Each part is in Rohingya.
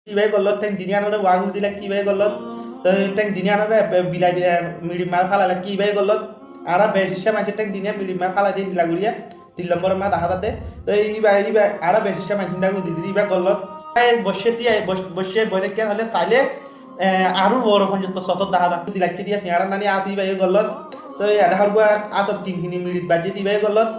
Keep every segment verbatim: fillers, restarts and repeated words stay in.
Ki bái gollót, théng diniyanoré wá gori dila ki bái gollót? Toi théng diniyanoré, e, bilai di, e, miçi mari félai la ki bái gollót? Añára beci maincé théng diniya miçi mari félai diyé endilla gorí. Tin lombor ot dahá za de. Toi íba, íba añára beci maincé dahá di diri íba gollót. Bái boiccé tíya, boic-, boiccé boi táikke hoilé sailé, e, aró boro foijjonto sotór dahá za. Dila ki diya fiñára nani át íba gollót. Toi ede hoggúa átor tin hini miçi baijjé di íba gollót.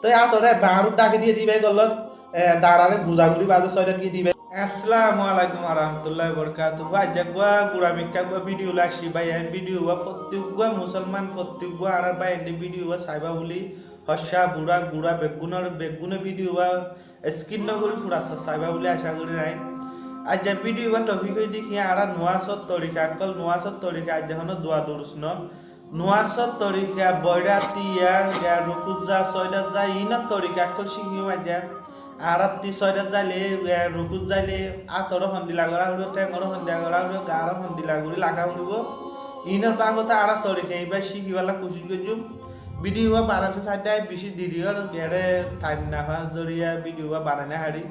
Toi átoré bañrú dháki diyé di íba gollót. E, dañraré guza gorí baade sóidat giyé diba. Assalamu alaikum warahmatullahi wabarakatuhu. Aijja eggúa gura mikká eggúa bídiyo loi aiccí bái, en bídiyo uwá fottí eggúa musolman, fottí eggúa añárar báiyainde bídiyo uwá saiba buli, hoccá, bura, gura, beggúnor, beggúne bídiyo uwá skip no gorí fura sa-, saiba buli acá gorí añí. Aijja bídiyo uwá tofik óilde ki añára nuwasor torika ókkol, nuwasor torika aijja honó dua durus no. Nuwasor torika boiçá tíya, ya rukút za, sóidat za, iínor torika ókkol cíkiyum aijja. Añárattí sóidat zaile, ya rukút zaile, átoré hondilla gorá foribó, théngoré hondilla gorá foribó, gaaré hondilla gorí laga foribó. Iínor babote añára torika ibá cíkibálla kucíc goijjum. Bídiyo ibá banaité saidde añí bicí deri ór, ere thaim no far zoriya bídiyo ibá banai no fari.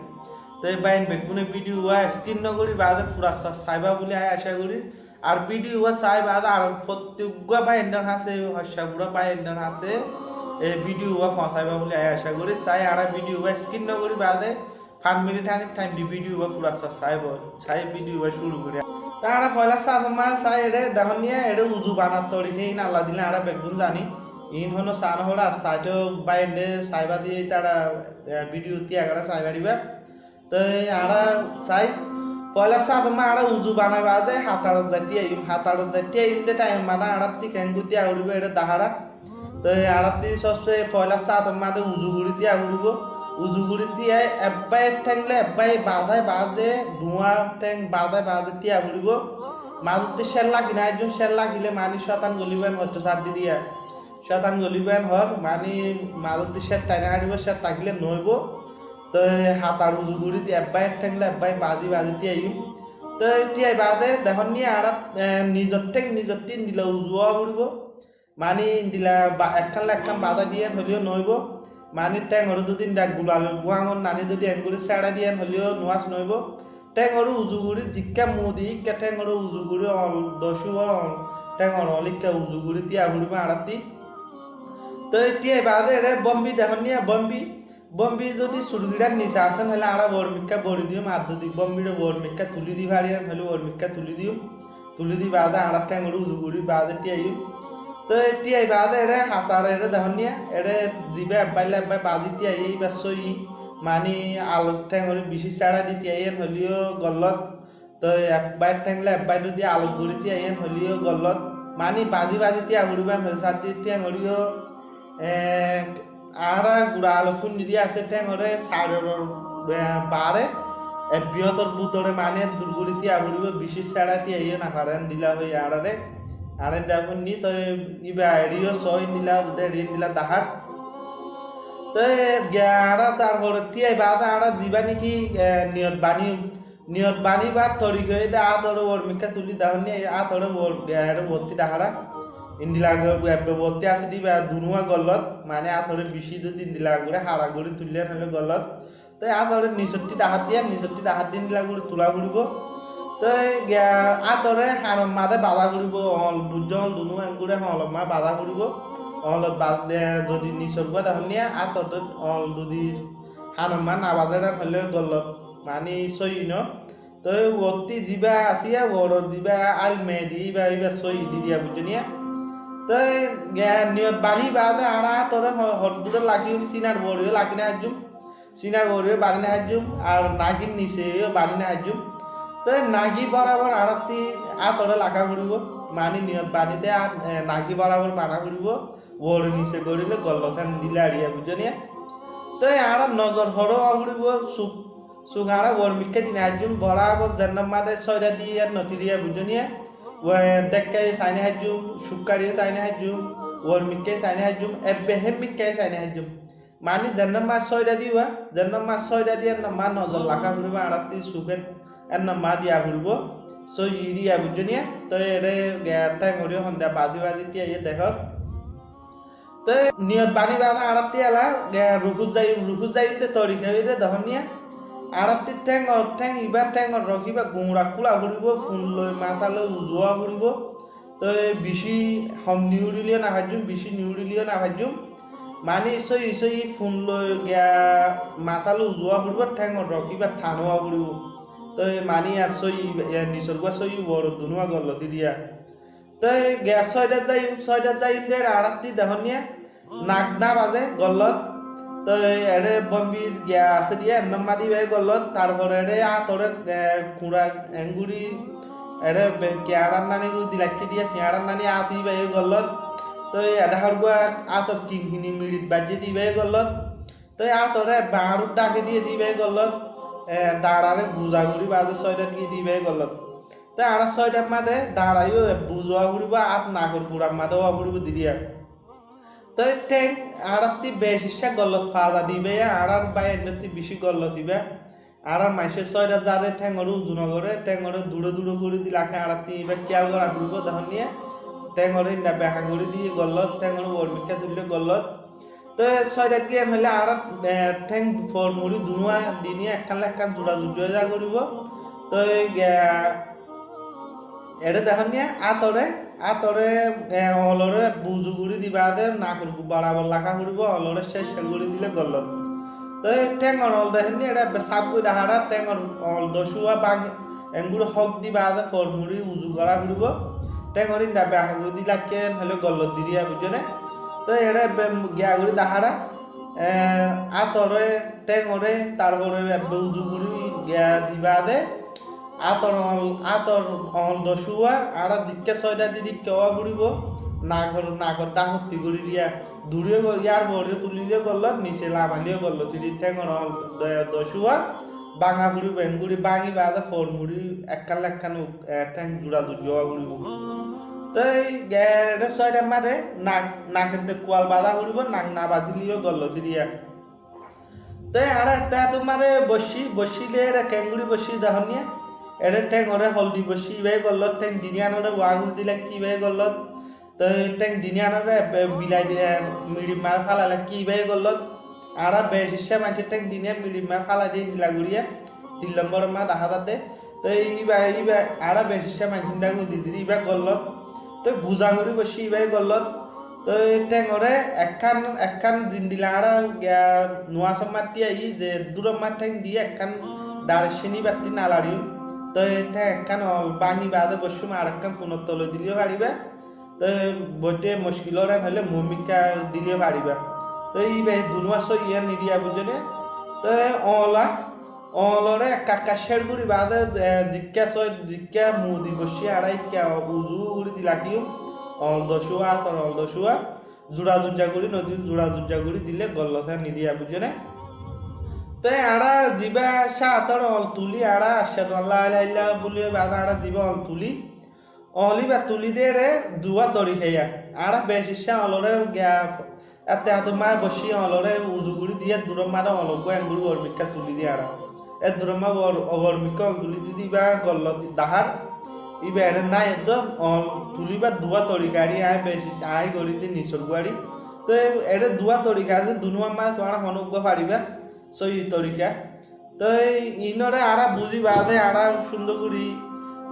Toi báin beggúne bídiyo ibá skip no gorí baade fura sa-, saiba buli añí acá gorí. Ar bídiyo uwá sai baade ar fottí eggúa báiyaindor hañsé, hoccá bura báiyaindor hañsé, e bídiyo uwá foóñsaiba buli añí acá gorí. Sai añára bídiyo uwá skip no gorí baade fañs minit hánik thaim di bídiyo uwá fura sa-, saibo, sai bídiyo uwá cúru gorí. Te añára foila sasomma sai ere dehón niya, ere uzu banar torika iín Allah dile añára beggún zani. Iín honó sa no fore, ar saito báiyainde saiba diye tara, e, bídiyo tíya gorá sai fariba. Toi añára sai, foila sátomma añára uzu banai baade hatarot zai tíaiyum, hatarot zai tíaiyum de thaim mane añárattí keéngorí tíya foribó ere dahá za. Toi añárattí sobse foila sátomma de uzu gorí tíya foribó, uzu gorí tíyai ebbái théng loi ebbái bazai baade, duwá théng bazai baade tíya foribó. Mazottí cér lagi no aijjum, cér lagile mani cóitan golibó en hoitó sár di diya. Cóitan golibó en hoór, mani mazottí cér thaina háribo, cér tákile noóibo. Toi hatar uzu gorí di ebbái théng loi ebbái bazi bazi tíaiyum. Toi tíai baade dehón niya añára, e, nizor théng nizottí endilla uzu ówa foribó. Mani endilla ba-, ekkán loi ekkán bazai diyan hoileyo noóibo. Mani théngoré zodi endilla gulal guáñor nani zodi engorí séçai diyan hoileyo nuwas noóibo. Théngoré uzu gorí zikká mu di íkka théngoré uzu gorí oñl doc uwá oñl théngor oñl íkka uzu gorí tíya foribó añárattí. Toi tíai baade ere bómbi dehón niya bómbi, bómbi zodi surgiçár nise asé hoilé añára uormikká bori diyum, ar zodi bómbire uormikká tulí di fari hoilé uormikká tulí diyum. Tulí di baade añára théngoré uzu gorí baade tíaiyum. Toi tíai baade ere hatar ere dehón niya, ere zibá ebbái loi ebbái bazi tíaiye íba sóiyi, mani alot théngoré bicí séçai di tíaiye hoileyo gollót. Toi ebbái théng loi ebbái zodi alot gorí tíaiye hoileyo gollót. Mani bazi bazi tíya foribó hoilé sár di théngoré yó, e, añára gura alot fúinni di asé théngoré sairor, e, baáre, e, biyotor bútore mani eddur gorí tíya foribó, bicí séçai tíaiye no fare endilla hoi añáráre. Añára endilla fúinni, toi íba eriyó sói endilla, zodi eri endilla dahár. Toi giya añára tarfore tíai baade añára zibá niki, e, niyot baníyum. Niyot baníbar torika óilde átoré uormikká tulí dahón niya, átoré uor, e, ere uottí dahá za. Endilla gorí ebbe uottí asé de íba dunuwa gollót, mani átoré bicí zodi endilla gorí haça gorí tuillé hoilé gollót. Toi átoré nisottí dahá diya, nisottí dahá di endilla gorí tulá foribó. Toi giya átoré hanor maze baza foribó, oñl buijjó, oñl dunuwa engoré oñlor maze baza foribó. Oñlot ba-, e, zodi nisor uwá dehón niya, átoré oñl zodi hanor maze no bazé hoilé gollót, mani sóiyi no. Toi uottí zibá asé ya, uoror zibá ail medi íba, íba sóiyi di diya, buijjó niya. Toi, e, niyot baní baade añára átoré ho-, hoddúr lagiyum, sínar uore yó lagi no aijjum. Sínar uore yó baní no aijjum, ar nagir nise yó baní no aijjum. Toi nagi borabor añárattí átoré laga foribó. Mani niyot baníte a-, e, nagi borabor bana foribó. Uore nise goríle gollót endilla eriya, buijjó niya. Toi añára nozor horó ówa foribó, suk Suk añára uormikká di no aijjum, borabor zennor maze sóida di yían no tiriya, buijjó niya? Ue, dekká sai no aijjum, cúkkari sai no aijjum, uormikká sai no aijjum, ebbe hémmikká sai no aijjum. Mani zennor maze sóida di uwá, zennor maze sóida di ennor maze nozor laga foribó, añárattí suke ennor maze diya foribó, sóiyi diya, buijjó niya? Toi ere giya théngoré hondiya bazi bazi tíaiye dehór. Te niyot baní baade añárattí ela, e, rukút zaiyum, rukút zaiyum de torika óilde dehón niya. Añárátti théngor, théng ibá théngor rok ibá guñra kúla foribó, fun loi matá loi uzu ówa foribó. Toi bicí hom niuçileyó no faijjum, bicí niuçileyó no faijjum. Mani sóiyi sóiyi fun loi giya matá loi uzu ówa foribó, théngor rok ibá than ówa foribó. Toi mani ar sóiyi, e, nisor gúa sóiyi uoror dunúa gollot íriya. Toi giya sóidat zaiyum, sóidat zaiyum de añárátti dehónniya nak no bazé gollot. Toi eçé bombir giya asé diya, ennór madi íbaye gollot. Tarfore eçé átoré, e, kuñra enguri eçé be-, kiañçar nani guri dilaikké diya, fiañçar nani át íbaye gollot. Toi eçé hárgua átor king hini miçit baijjé de íbaye gollot. Toi átoré bañrur dháke diye de íbaye gollot. E, dhañçaré buza gori baade sóidat giyé de íbaye gollot. Te añára sóidat made dhañçaiyó ebbe uzu ówa foribó, át nakor gurar made ówa foribó diriya. Te théng añárátti beci issá gollot faa za de ibá, añárar báiyainnottí bicí gollot ibá. Añárar maincé sóidat zade théngoré uzu no goré, théngoré duçé duçé gorí dile añárátti ibá kiyal gora foribó, dehónniya. Théngoré inda beha gorí diye gollot, théngoré uormikká tuille gollot. Te sóidat giyé hoilé añára, e, théng for muri dunúa diniya ekkán lekkán zura zuri ói za foribó. Te giya eçé dehónniya átoré, átoré, e, oñloré buzu gorí diba de nakor barabor laká foribó, oñloré céc céc gorí dile gollot. Te théngor oñl dehónniya eçé ebbe saf gori dahára, théngor oñl docúa bang enguri hók diba de for muri uzu gora foribó. Théngor inda beha gorí dilaikké hoilé gollot diriya, buijjó né? Te eçé ebbe giya gorí dahára, e, átoré, théngoré, tarfore ebbe uzu gorí giya diba de, átor oñl, átor oñl docúa, añára zikká sóidat di zikká ówa foribó, nakor, nakor dhákotti gorí diya, duçíyo go-, yar boreyó tulíle gollot, nise lamaileyó gollot, siri théngor oñl do-, docúa báñga foribó, enguri báñgi baade for muri ekkán lekkán u-, e, théng zura zuri ówa foribó. Te, e, eçé sóidat made nak, nakette kual baza foribó, nak no bazileyó gollot diriya. Te añára ette át mare boiccí, boiccí loi eçé kenguri boiccí dehónniya. Eçé théngoré holdi boiccí, ibáye gollot, théng diniyanoré wa gori dilaikké, ibáye gollot. Te théng diniyanoré, e, bilai di, e, miçit mare fálailaikké, ibáye gollot. Añára beci issá maincé théng diniya miçit mare fálai diye endilla goriya. Tin lombor ma dahá zade. Te íba, íba añára beci issá maincé dháke di diri, íba gollot. Te guza gori boiccí, íba gollot. Te théngoré ekkán, ekkán zendilla añára giya nuasor mattí aiyí ze duror ma théng di ekkán dariccíni batti no lariyum. Te théng ekkán oñl báñgi baade boiccúm, ar ekkán funor tole dileyó faribá. Te boite muckil óre hoilé muúmikká dile faribá. Te íba dunúa sóiyi iyán nidiya, buijjó né? Te oñla, oñloré ekka ekka cér gori baade, e, zikká sói, zikká mu di boiccí añára ikká uzu gori dilakiyum. Oñl docúa, átor oñl docúa. Zura zujja gori nodiyum, zura zujja gori dile gollot iyán nidiya, buijjó né? Te añára zibá cáator oñl tulí, añára Acadu an la ilaha illallah buli baade añára zibá oñl tulí, oñl íba tulí diyére duwá torika iya. Añára beci issá oñloré giya ette át mare boiccí oñloré uzu gori diye duror mare oñl uggúa enguri uormikká tulí di añára. E duror mare uor-, uormikká oñl tulí di de íba gollot dahár. Íba eçé nái eddo oñl tulíbar duwá torika ari añí beci añí gori di nisor gúari. Te eçé duwá torika asé, dunúar mare tuáñra honó uggúa faribá, sóiyi torika. Te iínoré añára buzí baade añára cúndor gori,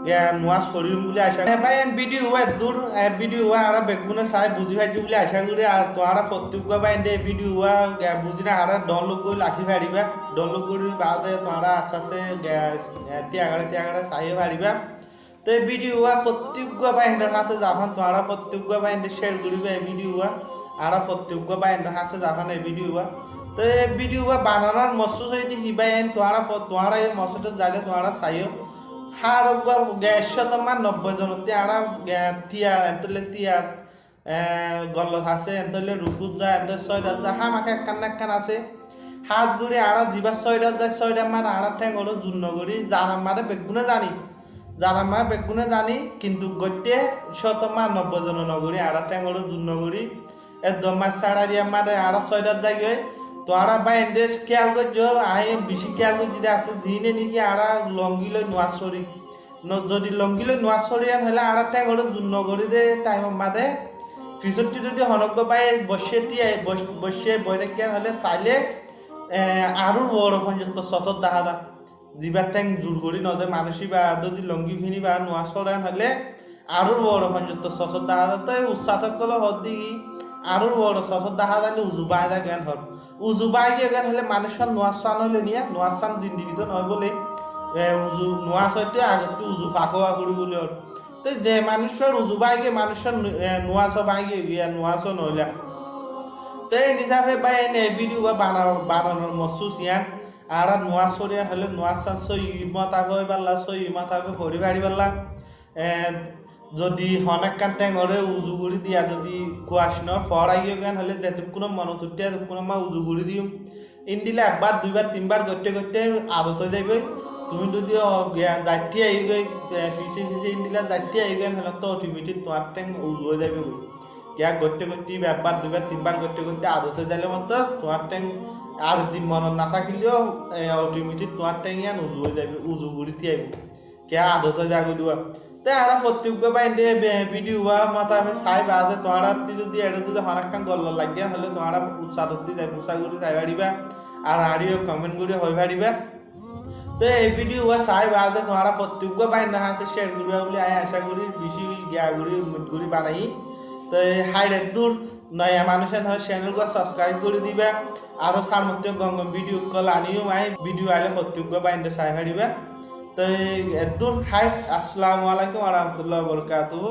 e, nuas foriyum buli acá. E, bái, en bídiyo uwá eddur, e, bídiyo uwá añára beggúne sai buzí faijjó buli acá gori. Ar tuáñra fottí uggúa báinde e bídiyo uwá, e, buzí no faré downlod gori rakí faribá. Downlod gori baade tuáñra asté asté, e, e, tiyagaré tiyagaré saiyó faribá. Te bídiyo uwá fottí uggúa báindor hañsé zafán, tuáñra fottí uggúa báinde cér goribá e bídiyo uwá. Añára fottí uggúa báindor hañsé zafán e bídiyo uwá. Te bídiyo uwá bananor mossús óiye de hibá en tuáñra fo-, tuáñra e mossúsot zaile tuáñra saiyó. Hár uggúa ge-, cót ma nobboi zonottí añára ge-, tiyar, entólle tiyar, e, gollot asé, entólle rukút za, entólle sóidat za, hámaká ekkán na ekkán asé. Hás gorí añára zibá sóidat zai, sóidat mare añára théngoré zur nogorí, zarar mare beggúne zani. Zarar mare beggúne zani, kintu goitté cót ma nobboi zone nogorí, añára théngoré zur nogorí. Edduwá mac sára diya mare añára sóidat zaigói. Tuáñra báinde kíyal goijjó, añí bicí kíyal goijjí de asé, ziíne niki añára longi loi nuas forí. No, zodi longi loi nuas forí en hoilé añára théngoré zur nogorí de thaimor made. Fisótti zodi honóggua báiye boiccé tiyai, boic-, boiccé boi táikke en hoilé sailé e, aró boro foijjonto sotor dahá za. Zibar théng zur gorí node, manúic íba zodi longi fini ba nuwaz fore hoilé aró boro foijjonto sotor dahá za. Te ustad ókkole hoódde ki, aró boro sotor dahá zaile uzu báñgi zagói hoór. Uzu báñgi giyói hoilé manúic nuwaz fore noile niya, nuwaz fore zindigi to no bole, e, uzu nuwaz óite agottú uzu fak ówa foribo buli hoór. Te ze manúic uzu báñgi giyói, manúic, e, nuwaz báñgi giyói, nuwaz noóila. Te ei hísafe bái, ene video ba bana-, bananor moksud yián, añára nuwaz fori hoilé nuwaz san sóiyi motabe óibolla, sóiyi motabe fori faribólla. E, zodi honó ekkán théngoré uzu gorí diya zodi kuac no fórai giyói hoilé, zetukkún monot uiththé etukkún uzu gorí diyum. Endilla ekbar, duibar, tinbar goitté goitté adot ói zaibói. Tuñí zodi, o, giya, zaittí aigói, e, fisé fisé endilla zaittí aigói hoilé to automatic tuáñr théng uzu ói zaibói. Giya goitté goitté íba ekbar, duibar, tinbar goitté goitté adot ói zaile mottor tuáñr théng ar din monot no tákileyó, e, automatic tuáñr théng yián uzu ói zaibói, uzu gorí táibo. Ke adot ói zagói dé. Te añára fottí uggwá báinde be-, video uwá motabe sai baade tuáñrattú zodi eçé zodi honó ekkán golla lage hoilé tuáñra ustadottú zai fusa gorí sai faribá, ar añáre comment gorí hoi faribá. Te ei video uwá sai baade tuáñra fottí uggwá báinor hañsé share goríba buli añí acá gorí, beci giya gorí, ummid gorí banai. Te háir eddur, noya manúic óile channel gán subscribe gorí diba. Aró sár mottó gom gom video ókkol aníyum añí, video aile fottí uggwá báinde sai faribá. Te eddur, háir, assalamu alaikum wa rahmatullahi wa barakatuhu.